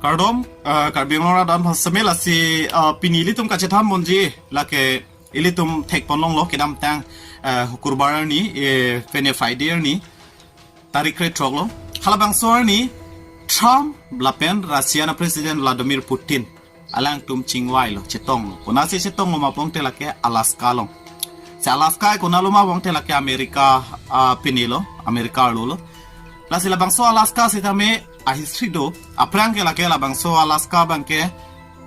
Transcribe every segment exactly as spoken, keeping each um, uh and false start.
Kardom, uh, Karbi Anglong Radar aphan seme lasi, uh, pini ilitum kachethan ponji lake ilitum thekpon longlo kedamtang, uh, Hukurbar arni, eh, pene Friday arni, tarik krethrok lo. Halabangso arni Trump lapen Russia a-President Vladimir Putin alangtum chingvailo, chetonglo. Konatsi chetonglo ma pulote lake Alaska along. Si Alaska konatlo ma pulote lake America, ah, pini lo, America arlo lo. Lasi labangso Alaska sitame a-history do, aphrang ke lake labangso Alaska abangke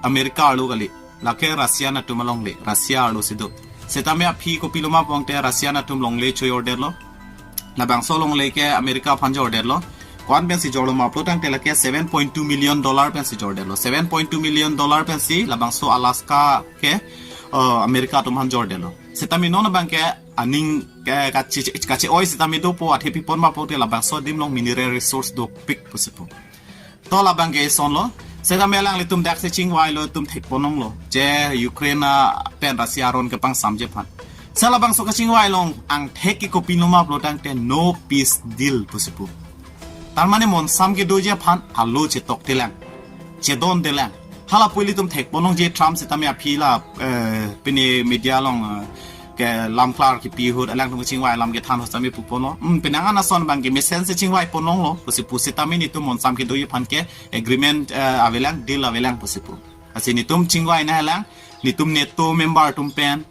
America arlo kali. Lake Russia atum alongle, Russia arlo si do. Sitame aphi kopilo ma pulote Russia atum longle chojordetlo. Labangso longle ke America aphan jordetlo. Ko-an pensi jorlo ma pulotangte lake seven point two million dollar pensi jordetlo. Seven point two million dollar pensi labangso Alaska ke, uh, America atum aphan jordetlo. Sitame non abangke aning ke kachi, kachi-oi sitame dopo, athe pi apot ma pulote labangso adim along mineral resource dopik pusi pu. To labangke isonlo. Sitame alanglitum daksi chingvailo, itum thekpon longlo. Je Ukraine, ah, pen Russia aron kepangsamji aphan. Si labangso kachingvai along angthek ke kopilo ma pulotangte no peace deal pusi pu. Tarmane monsam kedoji aphan alo chetoktelang, chedondelang. Hala pu ilitum thekpon longji Trump sitame aphi la, eh, pini media along, eh, kelam klar kepi ahut alangtum kachingvai alam kethan ahut sitame puponlo. Hmm, penang an ason abangke mesensi chingvaipon longlo pusi pu, sitame netum monsam kedoji aphan ke agreement, eh, avelang, deal avelang pusi pu. Lasi netum chingvai nanglang, netum NATO member atum pen,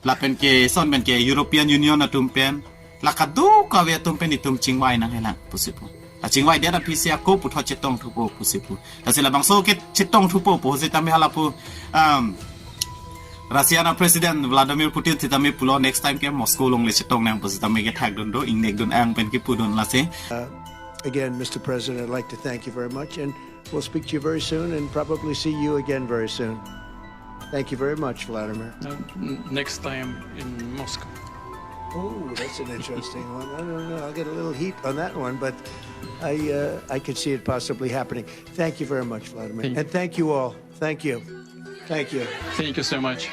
lapen ke ison pen ke European Union atum pen, la kadokave atum pen netum chingvai nanglang pusi pu. Kachingvaidet aphi si ako puthot chetongthupo pusi pu. Lasi labangso ke chetongthupo pu sitame hala pu, um, Russia a-President Vladimir Putin sitame pulo next time ke Moscow alongle chetongnang pu sitame kethakdun do, ingnekdun ang pen kipudun lasi. Uh, again, Mister President, I'd like to thank you very much, and we'll speak to you very soon and probably see you again very soon. Thank you very much, Vladimir. Uh, n-, next time in Moscow. Oh, that's an interesting one. I don't know. I'll get a little heat on that one, but I, uh, I could see it possibly happening. Thank you very much, Vladimir. Thank you. And thank you all. Thank you. Thank you. Thank you so much.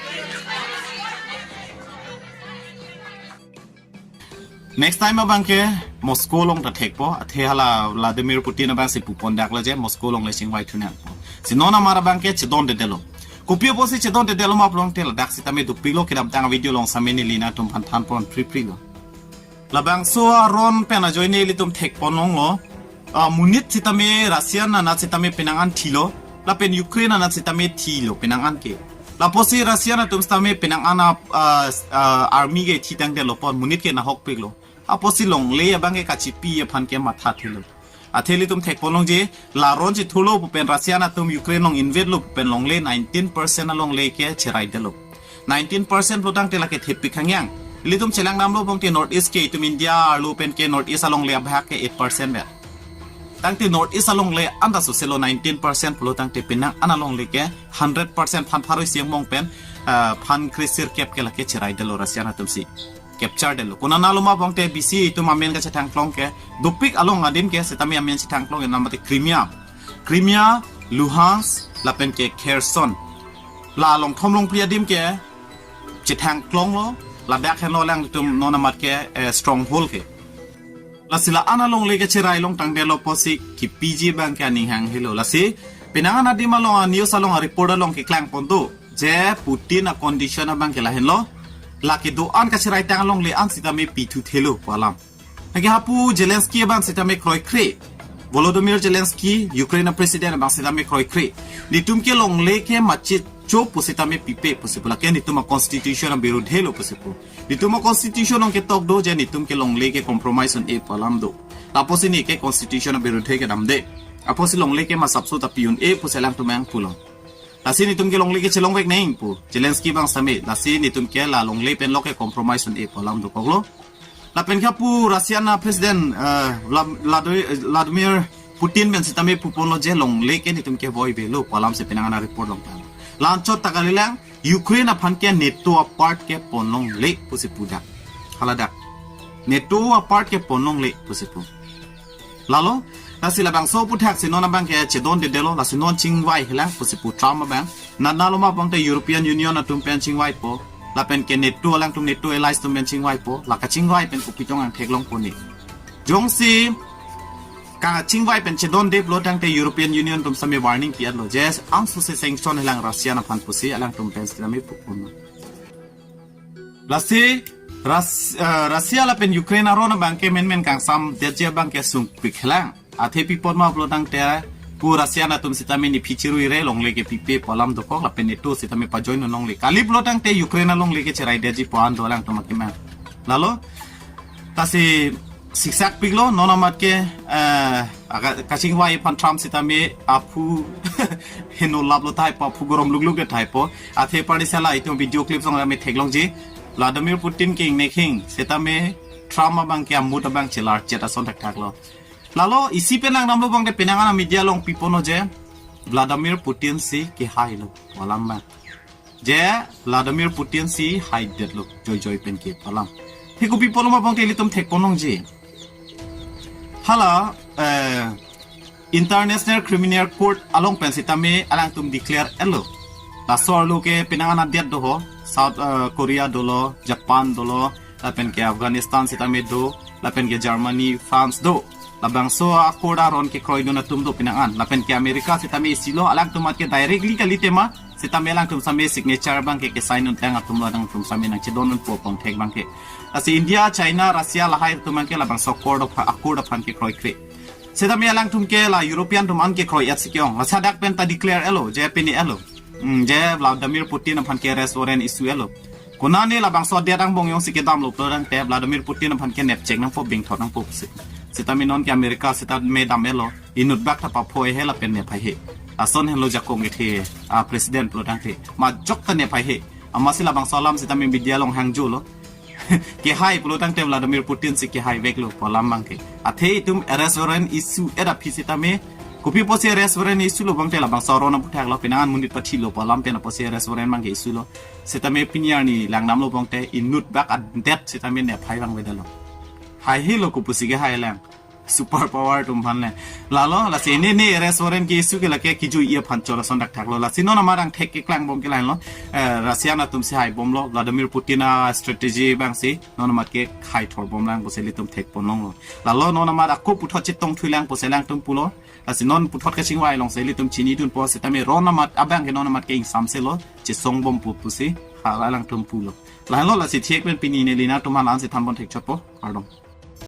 Next time abangke Moscow along ta thekpo, athe hala Vladimir Putin abangsi pupondaklo je Moscow alongle chingvaithunang pu. Si non amar abangke chedondedetlo. Kopi apotsi chedondedetlo ma pulotangte ladak sitame dopiklo, kedamtang video along sitame neli nangtum aphan thanpon phriphri lo. Labangso aron pen ajoine ilitum thekpon longlo. Ah, monit sitame Russia anat sitame penang an thilo. Lapen Ukraine anat sitame thilo penang an ke. Lapusi Russia atum sitame penang an a, ah, ah, army ke thitangdetlo pon, monit ke nahokpiklo. Apusi longle abangke kachipi aphan ke mathathelo. Athe ilitum thekpon longji, la aron chithurlo pu pen Russia atum Ukraine along invadelo pu pen longle nineteen percent alongle ke cheraidetlo. Nineteen percent pulotangte lake thepik hangyang. Ilitum chelang damlo pulote North East ke itum India arlo pen ke North East alongle abahak ke eight percent vet. Tangte North East alongle anta soselo nineteen percent pulotangte penang an alongle ke hundred percent phan pharo isi angbong pen, ah, phan kresirkep ke lake cheraidetlo Russia atumsi. Capture detlo. Konatlo ma pulote bisi itum amen kachethangklong ke, dopik along adim ke sitame amen chethangklong ke namate Crimea. Crimea, Luhansk, lapen ke Kherson. La along thom along phli adim ke chethangklonglo, ladak henlo alangtum non amat ke, eh, stronghold ke. Lasi la-an alongle ke cherai longtangdetlo pusi kipiji abangke aning hanghelo. Lasi penang an adim along a-news along a-report along keklangpon do je Putin a-condition abangke lahenlo. Lake do-an kacheraitang alongle an sitame pithuthelo pu alam. Lake hapu Zelensky abang sitame kroikre. Volodymyr Zelensky, Ukraine a-president abang sitame kroikre. Netum ke longle ke machi cho pu sitame pipe pusi pu, lake netum a-constitution abirudhelo pusi pu. Netum a-constitution along ketok do je netum ke longle ke compromise un-e pu alam do. Lapusi ne ke constitution abirudhe kedamde. Apusi longle ke masapso ta pi un-e pusi alangtum nangpulo. Lasi netum ke longle ke chelongvek nang pu Zelensky abang sitame. Lasi netum ke la longle pen lo ke compromise un-e pu alam dokoklo. Lapen ke hapu Russia a-president, eh, Vla-, Vlado-, Vladimir Putin pen sitame puponlo je longle ke netum ke voivelo pu alamsi penang an a-report along tang. La anchot ta kalilang, Ukraine aphan ke NATO apart ke pon longle pusi pu dak. Haladak. NATO apart ke pon longle pusi pu. Lalo, lasi labangso aputhak si non abangke chedondedetlo, lasi non chingvaihelang pusi pu Trump abang. Natnalo ma pulote European Union atum pen chingvaipo. Lapen ke NATO, alangtum NATO allies atum pen chingvaipo. La kachingvai pen kopi tong angtheklongpo ne. Jongsi kachingvai pen chedonde pulo tangte European Union atum sitame warning pi-etlo je angsose sanction helang Russia aphan pusi alangtum pen sitame pupun. Lasi Rus-, eh, Russia lapen Ukraine aron abangke menmen kangsam detji abangke sungpik helang. Athe pi apot ma pulo tangte pu Russia atum sitame nephi chirui re longle ke pipe pu alam dokok lapen NATO sitame pajoin longle. Kali pulo tangte Ukraine alongle ke cherai detji pu an do alangtum akemang. Lalo, lasi siksak piklo, non amat ke, eh, aga-, kachingvai aphan Trump sitame aphu heno laplo tahai po, aphu gorom lukluk det tahai po. Athe pardi sala itum video clip song rame theklongji. Vladimir Putin ke ingnek hing, sitame Trump abangke amut abang chelar chet ason thakthaklo. Lalo isi pen langdamlo bangke penang an media along pi-etponlo je Vladimir Putin si kehailo pu alam abang. Je Vladimir Putin si haidetlo joijoi pen ke pu alam. He kopi pu alam abangke ilitum thekpon longji. Hala, eh, International Criminal Court along pen sitame alangtum declare-etlo. Laso arlo ke penang an adet do ho, South, eh, Korea dolo, Japan dolo, lapen ke Afghanistan sitame do, lapen ke Germany, France do. Labangso a-court aron kekroidun atum do penang an. Lapen ke America sitame isilo, alangtum amat ke directly kalitema sitame alangtum sitame signature abangke kesign untang atumlo alangtum sitame nangchedondun po pon thek abangke. Lasi India, China, Russia lahai atum abangke labangso court of, a-court aphan kekroikre. Sitame alangtum ke la European atum an kekroi-et si ke-ong. Lasi hadak pen ta declare-etlo, je pini-etlo. Hmm, je Vladimir Putin aphan ke arrest warrant issue-etlo. Konane labangso adet angbong jongsi kedamlo pulo tangte Vladimir Putin aphan ke nepchek nangpo, bingthot nangpo pusi. Sitame non ke America sitame dam-etlo. Inut bak ta paphoi he lapen nephai he. Ason henlo jakong kethe a-president pulo tangte. Majok ta nephai he. Amatsi labangso alam sitame media along hangjo-lo. Kehai pulo tangte Vladimir Putin si kehaiveklo pu alam abangke. Athe itum arrest warrant issue-et aphi sitame. Kopi apotsi arrest warrant issue-lo bangte labangso aron aphuthak lo, penang an monit pathilo pu alam pen apotsi arrest warrant abangke issue-lo. Sitame pini arni langdamlo bangte inut bak adet sitame nephai abang avedetlo. Haihelo kopusi kehai lang. Super power atum aphan le. Lalo, lasi ne ne arrest warrant ke-issue ke lake kijui aphan chor ason thakthaklo. Lasi non amat angthek keklangbom ke lahenlo. Eh, Russia atum si haibomlo, Vladimir Putin a-strategy abangsi non amat ke haithor bom lang pusi ilitum thekpon longlo. Lalo non amat ako puthot chetong thui lang pusi alangtum pulo. Lasi non puthot kachingvai alongsi ilitum chinidunpo sitame ron amat abangke non amat ke ingsamselo, chesong bompo pusi hala alangtum pulo. Lahenlo, lasi thek pen pini neli nangtum aphan la-ansi thanpon thekchotpo. Kardom.